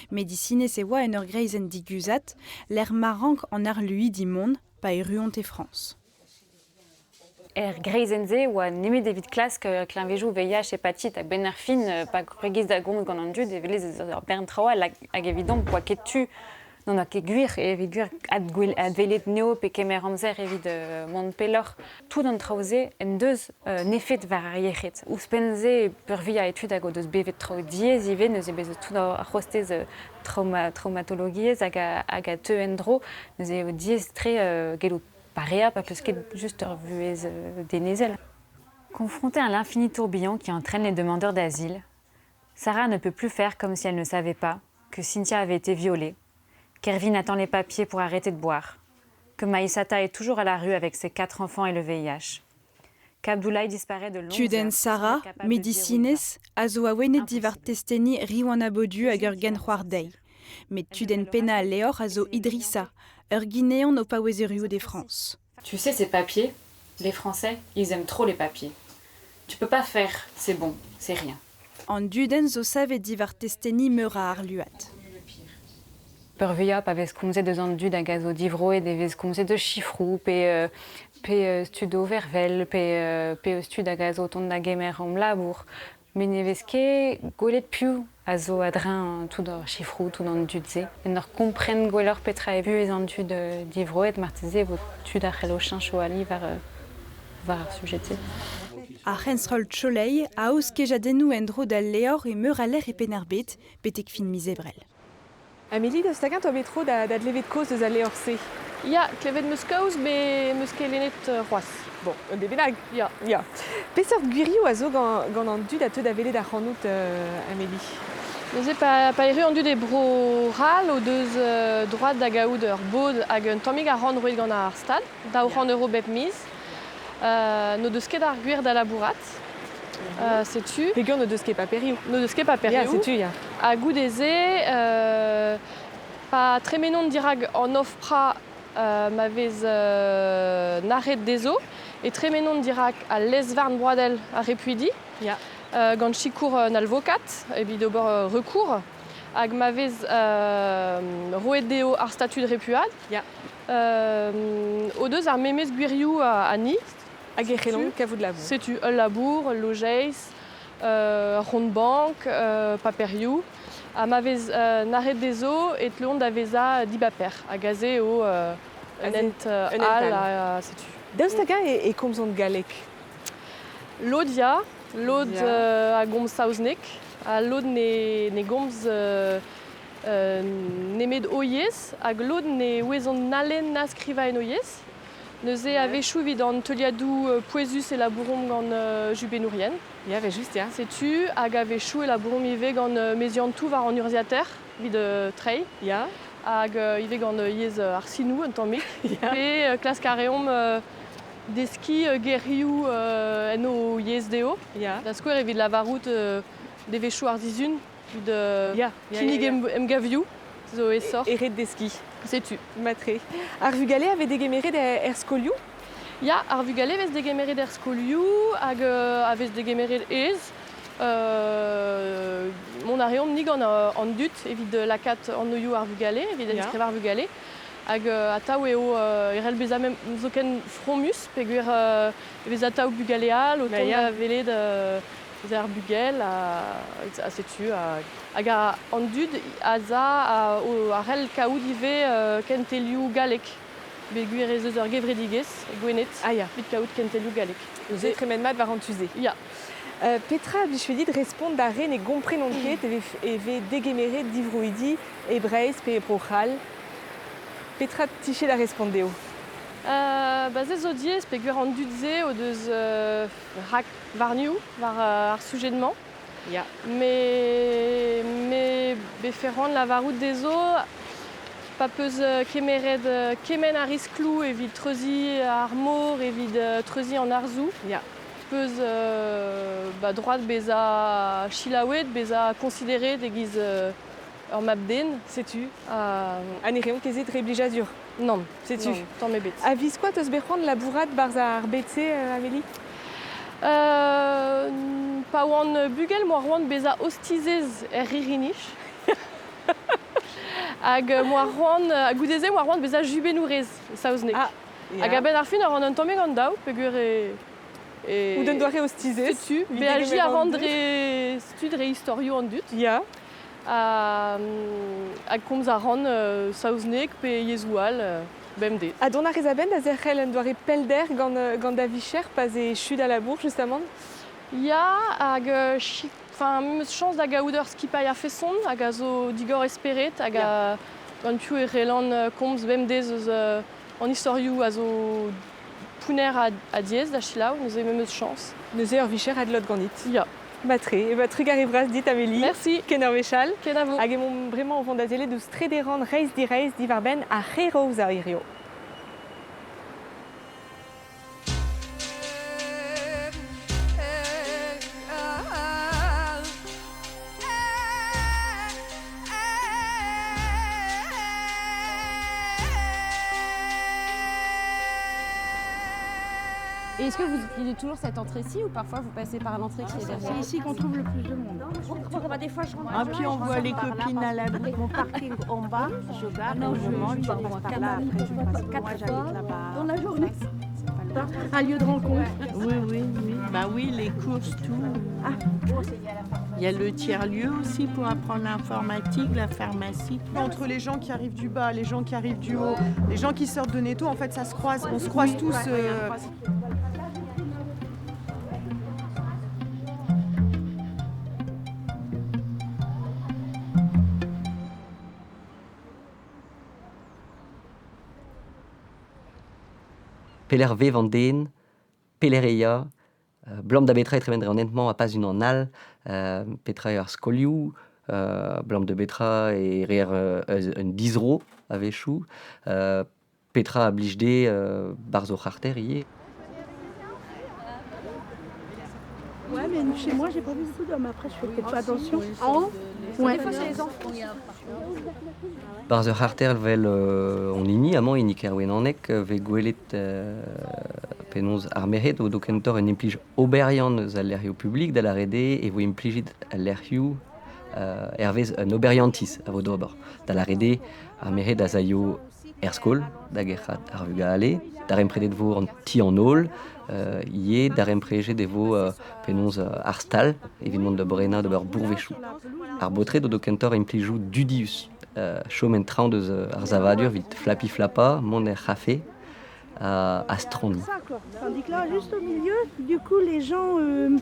Medisinez e oa en ur greizenn diguzhat, lec'h ma rank an arluidi mont pa erruont e Frañs. Er greizenn-se e oa nemet evit klask kleñvedoù VIH, hepatit hag benn ar fin pa krogiz da gomz gant an dud e welez ez eus ur bern traoù all hag evidomp oa ket tu N'on a ket gwir evit gwir adwelet neo pe kemer amzer evit mont pelloc'h. Tout an traoù-se en deus nefet war ar yec'hed. Ouzhpenn-se peurvuiañ e tud hag o deus bevet traoù diaes ivez, neuze bez tout ar c'hostez traumatologiezh hag a teu en-dro. Neuze eo diaes-tre gellout pareañ pa peus ket just ur vuhez denezel. Confrontée à l'infini tourbillon qui entraîne les demandeurs d'asile, Sarah ne peut plus faire comme si elle ne savait pas que Cynthia avait été violée, qu'Erwin attend les papiers pour arrêter de boire, que Maïsata est toujours à la rue avec ses quatre enfants et le VIH. Qu'Abdoulaye disparaît de longues Tudenn Sarah, medisinez, a zo awenet diwar testeni Riwan Abodu hag ur genc'hoar dezhi. Met tudenn pennañ al levr a zo Idrissa, ur Ginean o paouez erruout e Frañs. Tu sais ces papiers, les Français, ils aiment trop les papiers. Tu peux pas faire, c'est bon, c'est rien. An dudenn zo savet diwar testeni meur a arluad. Peurvuiañ pa vez komzet eus an dud hag a zo divroet e vez komzet eus sifroù pe pe eus tud o vervel pe pe eus tud hag a zo o tont da gemer hom labour. Met ne vez ket gwelet piv a zo a-dreñv tout ar sifroù, tout an dud-se. En ur kompren gwelloc'h petra eo buhez an dud divroet marteze e vo tud a c'hello cheñch o ali war war ar sujed-se. Ar c'henstroll Tcholeil a aoz kejadennoù en-dro d'al levr e meur a lec'h e Penn-ar-Bed betek fin miz Ebrel. Amélie, daoust hag-eñ 'toa bet tro da, da glevet kaoz eus al levr-se? Ya, klevet 'm eus kaoz, met 'm eus ket lennet c'hoazh. Bon, un dé bennak. Ya. Ya. Peseurt gwirioù a zo gant, gant an dud a teu da welet ac'hanout, Amélie? Neuze pa, pa erru an dud e Bro-C'hall o deus droad da gaout ur bod hag un tammig arc'hant roet gant ar Stad, 200 euro bep miz. N'o deus ket ar gwir da labourat. Setu. Peger n'o deus ket paperioù. N'o deus ket paperioù. Ya, setu, ya. Ha goude-se, pa tremenont dirak an OFPRA ma vez nac'het dezho, e tremenont dirak al lez-varn broadel ar repuidi, Ya. gant sikour un alvokad evit ober recours, hag ma vez roet dezho ar statud repuad. Ya. O deus ar memes gwirioù ha ni. Hag e c'hellont kavout labour. Setu ul labour, ul lojeiz, ur c'hont bank, paperioù. Ha ma vez nac'het dezho e tleont da vezañ dibaper. Hag aze eo un hent all. Ha setu. Daoust hag-eñ e komzont galleg? Lod ya, lod a gomz saozneg, ha lod ne, ne gomz nemet o yezh hag lod ne ouezont na lenn na skrivañ en o yezh. Neuze a-wechoù evit an teuliadoù pouezus e labouromp gant jubennourien. Ya, evel-just, ya. Setu, hag a-wechoù e labouromp ivez gant meziantoù war an urzhiataer evit treiñ. Ya. Hag ivez gant yezh ar sinoù un tammig. Pe klask a reomp deskiñ gerioù en o yezh dezho. Ya. Da skouer evit lavarout devezhioù ar sizhun. Evit kinnig emgavioù zo aesoc'h. E ret deskiñ. Setu. Matre. Ar vugale a vez degemeret er skolioù? Ya, ar vugale vez degemeret er skolioù hag a vez degemeret aes. Mont a reomp ni gant an dud evit lakaat anvioù ar vugale, evit enskrivañ ar vugale. Hag atav eo e c'hell bezañ mem zoken fromus peogwir e vez atav bugale all o tont da welet ar bugel ha setu hag an dud a za a c'hell kaout ivez kentelioù gallek peogwir ez eus ur gevredigezh e Gwened evit kaout kentelioù gallek. Neuze tremen mat war an tu-se. Ya. Petra a blijfe dit respont d'ar re ne gomprenont ket e vez degemeret divroidi e Breizh pe e Bro-C'hall? Petra 'tije da respont dezho? Ba se zo diaes peogwir an dud-se o deus rak warnioù war ar sujed-mañ. Ya. Mais, mais befe c'hoant lavarout dezho pa peus kemeret kement a riskloù evit treuziñ ar mor, evit treuziñ an harzoù. Ya. Peus ba, droad bezañ selaouet, bezañ considéré e-giz ur mab-den. Setu. Ha ne reont ket se dre blijadur? Nann. Setu. Nann, tamm ebet. A-viskoazh 'teus bet c'hoant labourat 'barzh ar bed-se, Amélie? Pa oan bugel 'moa c'hoant bezañ ostizez er ririniz. Hag 'moa c'hoant, goude-se 'moa c'hoant bezañ jubennourez e saozneg. Ah, ya. Hag a-benn ar fin a ran un tammig an daou peogwir e... e... Ou d'un doare ostizez. Setu, beajiñ a ran dre, setu dre istorioù an dud. Ya. Ha hag komz a ran saozneg pe yezhoù all bemdez. Ha dont a rez a-benn da zerc'hel un doare pellder gant gant da vicher pa 'z echu da labour justamant? Ya, hag enfin me 'meus chañs da gaout ur skipailh a-feson hag a zo digor e spered hag a gant piv e c'hellan komz bemdez eus an istorioù a zo pounner ha diaes da selaou, neuze me 'meus chañs. Neuze ur vicher a glot ganit? Ya. Matre, e ba trugarez bras dit Amélie. Merci. Ken ur wech all. Kenavo. Hag emaomp bremañ o vont da sellet ouzh trede rann reizh-direizh diwar-benn ar c'hêraozañ hiziv. Et est-ce que vous utilisez toujours cette entrée-ci ou parfois vous passez par l'entrée qui est derrière? C'est ici qu'on trouve le plus de monde. Des fois, je ah, puis on voit les copines à la mon parking en bas, je gare, non, je mange, je passe par là, après je passe moi j'habite là-bas. Dans la journée. Un lieu de rencontre. Oui, oui, oui. Bah oui, les courses, tout. Ah. Il y a le tiers-lieu aussi pour apprendre l'informatique, la pharmacie. Entre les gens qui arrivent du bas, les gens qui arrivent du haut, les gens qui sortent de Netto, en fait, ça se croise. On se croise tous. Pelec'h 'vev an den, pelec'h e ya, 'blam da betra e tremen dre an hent-mañ ha pas unan all, petra eo ar skolioù, 'blam da betra e reer un dizro a-wechoù, petra a blij dezhe 'barzh o c'harter ivez. Ouais, mais chez moi, j'ai pas vu beaucoup d'hommes. Après, je fais peut-être pas attention. En haut? Ouais. Des fois, c'est les enfants. Barzh ur c'harter 'vel hon hini amañ, hini Kerwenaneg, 'vez gwelet penaos ar merc'hed o do kentoc'h un implij oberiant eus al lec'hioù publik, da lâret eo e vo implijet al lec'hioù hervez un oberiantiz a vo d'ober. Da lâret eo ar merc'hed az aio er skol da gerc'hat ar vugale, darempredet vo an ti an holl, ivez daremprejet e vo penaos ar stal evit mont da brenañ d'ober bourvezioù. Ar baotred o do kentoc'h implijoù dudius, chom en traoñ deus ar savadur evit flapiñ-flapañ, mont er c'hafe ha straniñ. Tandis que là, juste au milieu, du coup, les gens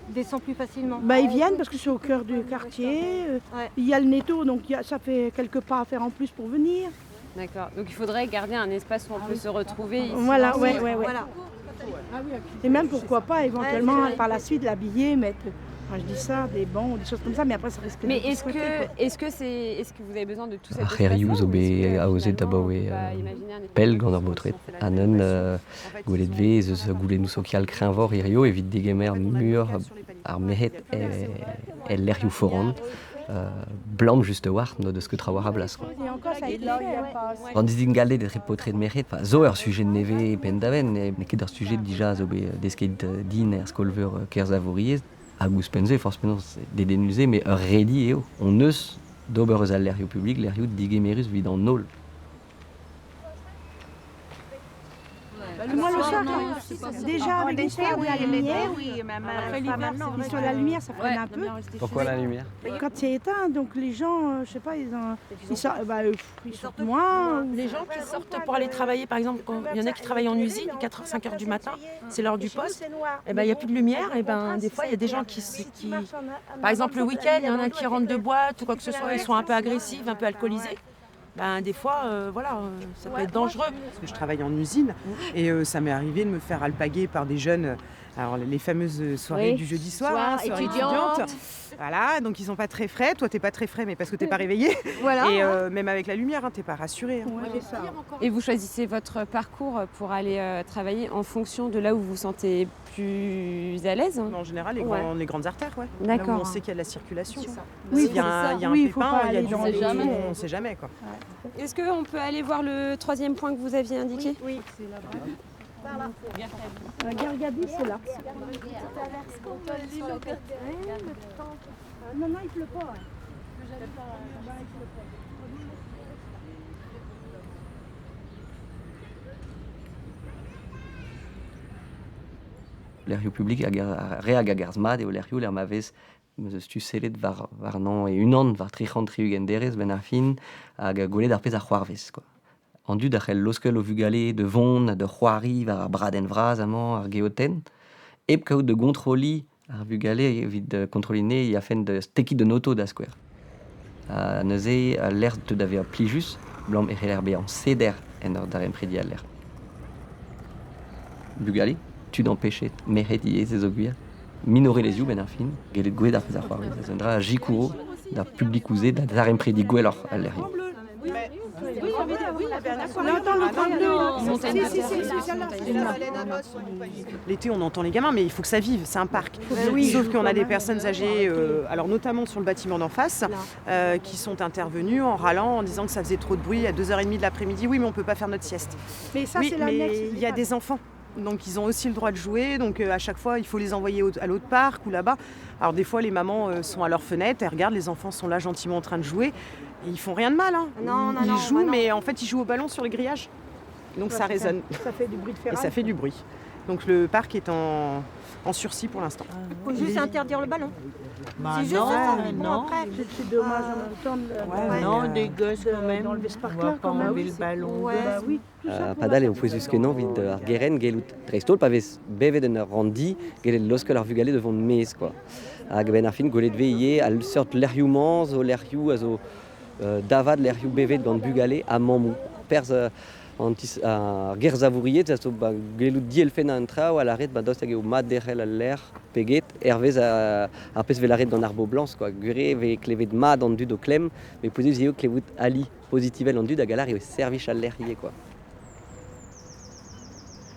descendent plus facilement. Bah, ils viennent parce que c'est au cœur du quartier. Ouais. Il y a le Netto, donc ça fait quelques pas à faire en plus pour venir. D'accord. Donc il faudrait garder un espace où on peut se retrouver ici. Voilà, ouais, ouais, ouais. Voilà. Et même pourquoi pas éventuellement Ouais, c'est par la suite l'habiller, mettre, enfin, je dis ça, des bancs, des choses comme ça, mais après ça risque Mais de est-ce squatter, que, quoi. est-ce que c'est, est-ce que vous avez besoin de tout cet Ar c'hêrioù zo bet aozet abaoe pell gant ar baotred. Ha neuze gwelet 'vez ez eus goulennoù sokial kreñvoc'h hirio evit degemer muioc'h ar merc'hed el lec'hioù foran. 'Blam just a-walc'h n'o deus ket trawalc'h a blas. Quoi. An dizingalded etre paotred merc'hed, enfin, zo ur sujet nevez penn-da-benn, n'eo ket ur sujet dija zo bet desket din er skol-veur Kerzavouriezh. Hag ouzhpenn-se, forzh penaos dedennus eo, met ur redi eo. Hon eus d'ober eus al lec'hioù publik, lec'hioù digemerus evit an holl. Moi, le soir, déjà avec l'histoire de la lumière, l'histoire de la lumière, ça freine un peu. Pourquoi la lumière? Quand c'est éteint, donc les gens, je sais pas, ils, ont, ils, sortent, bah, ils sortent moins. Les gens qui sortent pour aller travailler, par exemple, quand il y en a qui travaillent en usine, 4h, 5h du matin, c'est l'heure du poste, et ben, il n'y a plus de lumière, et ben, des fois, il y a des gens qui... Par exemple, le week-end, il y en a qui rentrent de boîte ou quoi que ce soit, ils sont un peu agressifs, un peu alcoolisés. Ben, des fois, voilà, ça peut être dangereux. Parce que je travaille en usine et ça m'est arrivé de me faire alpaguer par des jeunes, alors les fameuses soirées du jeudi soir, hein, soirées étudiantes. Voilà, donc ils sont pas très frais. Toi, t'es pas très frais, mais parce que t'es pas réveillé. Voilà. Et même avec la lumière, hein, t'es pas rassuré. Hein. Ouais, c'est ça. Et vous choisissez votre parcours pour aller travailler en fonction de là où vous vous sentez plus à l'aise, hein. En général, les, ouais. les grandes artères, ouais. D'accord. Là où on sait qu'il y a de la circulation. Oui, il y a un, y a un oui, pépin, il y a du jamais. On ne sait jamais, quoi. Ouais. Est-ce qu'on peut aller voir le troisième point que vous aviez indiqué? Oui, c'est là-bas. La Gargabi, c'est là. Non, non, il pleut pas. Lec'hioù publik hag ar re hag a garzh mat eo lec'hioù lec'h ma vez Meus eus tu sellet war warnañ e-unan war 360 derez benn ar fin hag gwelet ar pezh a c'hoarvez quoi. An dud a c'hell laoskel o vugale da vont ha da c'hoari war ar bradenn vras amañ, ar geotenn, hep kaout da gontrolliñ ar vugale evit kontrolliñ anezhe e afen da stekiñ d'un oto da skouer. Ha neuze al lec'h deu da vezañ plijus, 'blam e c'heller bezañ seder en ur daremprediñ al lec'h. Bugale, tud ampechet, merc'hed ivez ez eo gwir, minorelezhioù benn ar fin, gellet gwelet ar pezh a c'hoarvez. Ez un dra a sikouro d'ar publikoù-se da daremprediñ gwelloc'h al lec'hioù. L'été, on entend les gamins, mais il faut que ça vive, c'est un parc. Oui. Sauf qu'on a des personnes âgées, alors notamment sur le bâtiment d'en face, qui sont intervenues en râlant, en disant que ça faisait trop de bruit à 2h30 de l'après-midi. Oui, mais on peut pas faire notre sieste. Mais ça, oui, c'est l'annexe. Il y a des enfants. Donc ils ont aussi le droit de jouer, donc à chaque fois il faut les envoyer à l'autre parc ou là-bas. Alors des fois les mamans sont à leur fenêtre, elles regardent, les enfants sont là gentiment en train de jouer, et ils font rien de mal. Hein. Non, non, ils non, jouent, bah non. mais en fait ils jouent au ballon sur le grillage. Donc Ouais, ça résonne. Ça fait du bruit de Et ça ferraille. fait du bruit. Donc le parc est en sursis pour l'instant. Il faut juste interdire le ballon. Bah c'est juste non, ça, mais bon, non. après. C'est dommage en même temps Ouais, non, des gosses quand même. D'enlever ce parc-là quand même. enlever le ballon. Ouais. Bah oui, tout ça pour Padal eo pouezus kenañ evit ar gerent gellout dreist-holl pa vez bevet en ur ranndi gellet laoskel ar vugale da vont maez quoi. Hag benn ar fin gwelet vez ivez al seurt lec'hioù-mañ zo lec'hioù a zo davad lec'hioù bevet gant bugale ha mammoù. Perzh an tis ar gerzavouriezh a zo ba gellout dielfennañ an traoù ha lâret ba daoust hag eo mat derc'hel al lec'h pe get hervez ar pezh vez lâret gant ar boblañs quoi. Gwir eo vez klevet mat an dud o klemm, met pouezus eo klevout ali pozitivel an dud hag a lâr eo servij al lec'h ivez quoi.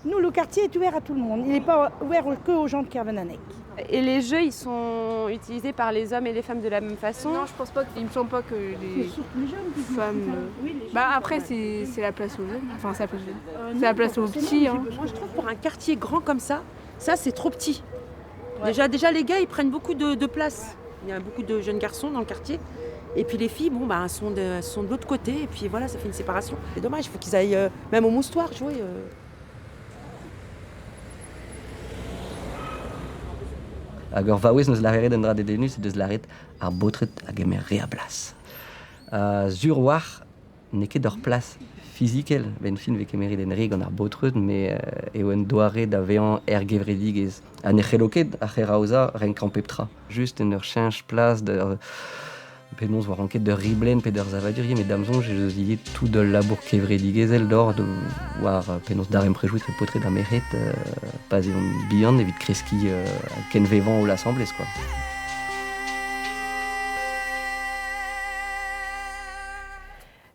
Nous, le quartier est ouvert à tout le monde. Il n'est pas ouvert que aux gens de Kervénanec. Et les jeux, ils sont utilisés par les hommes et les femmes de la même façon? Non, je pense pas. Il me semble pas que les C'est surtout les jeunes qui jouent. femmes, Oui, les jeunes, bah, après, ouais. c'est la place aux jeunes. Enfin, c'est la place aux jeunes. C'est la Non, place aux forcément, petits, j'ai hein. besoin Moi, je trouve pour un quartier grand comme ça, ça, c'est trop petit. Ouais. Déjà, les gars, ils prennent beaucoup de place. Il y a beaucoup de jeunes garçons dans le quartier. Et puis les filles, bon, bah, elles sont de l'autre côté. Et puis voilà, ça fait une séparation. C'est dommage, il faut qu'ils aillent même au moustoir jouer. Hag ur vaouez neus lâret un dra dedennus deus lâret ar baotred a gemer re a blas. Sur war n'eo ket ur plas fizikel, benn fin vez kemeret en re gant ar baotred, met eo un doare da vezañ er gevredigezh. Ha ne c'hello ket ar c'heraozañ renkañ pep tra. Just en ur cheñch plas da penaos war anket d'ur riblenn pe d'ur savadur, met da'm soñj ez eus ivez tout ul labour kevredigezhel d'or de war penaos darempredoù etre paotred ha merc'hed pa 'z eont bihan evit kreskiñ kenvevañ o asambles quoi.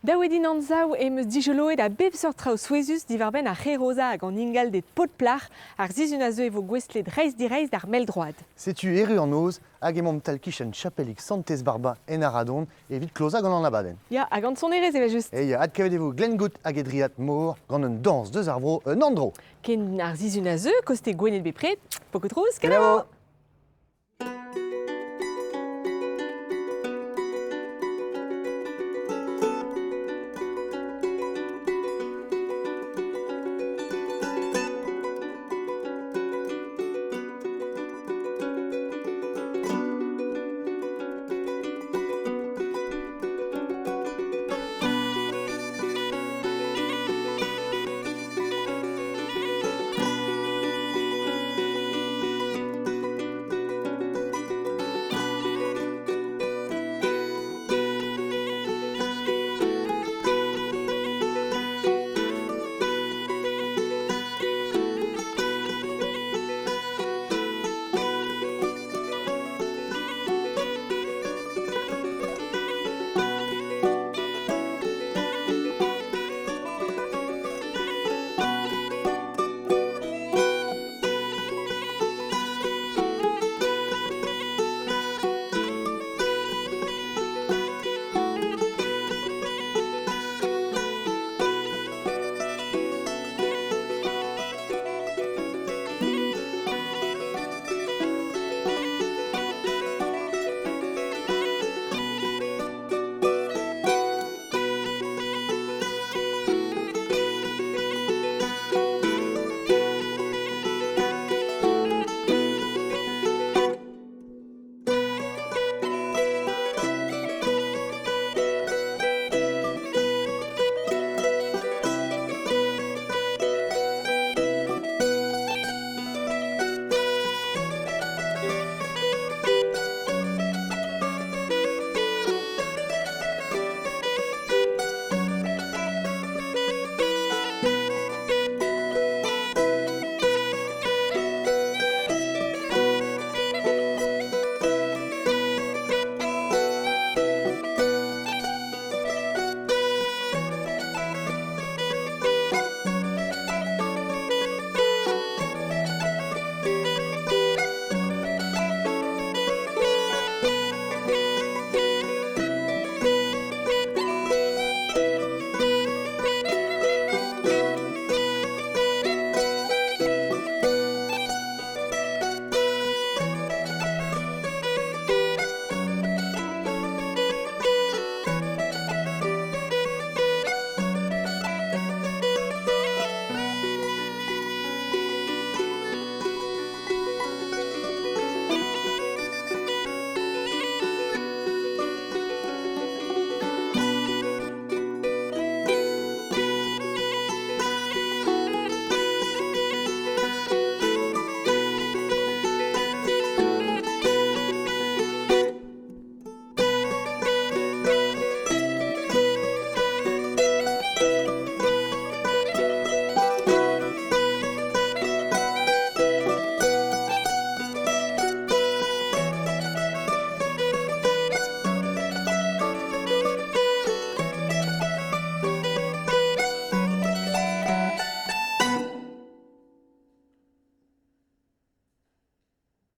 Daouet din anzav em eus dijoloet a bep seurt traoù souezhus diwar-benn ar c'heroza hag an ingalded paotr plac'h ar sizhun a zeu e vo gouestlet reizh-direizh d'ar mell-droad. Setu erru an noz hag emaomp tal-kichen chapelik Santez Barba en Aradon evit klozañ gant an abadenn. Ya, hag an sonerezh evel-just. E ya, adkavet e vo Glenn Gout hag Edriat Mor gant un dañs deus ar vro un andro. Ken ar sizhun a zeu, koste Gwened bepred, poko trouz, Kenavo. kenavo.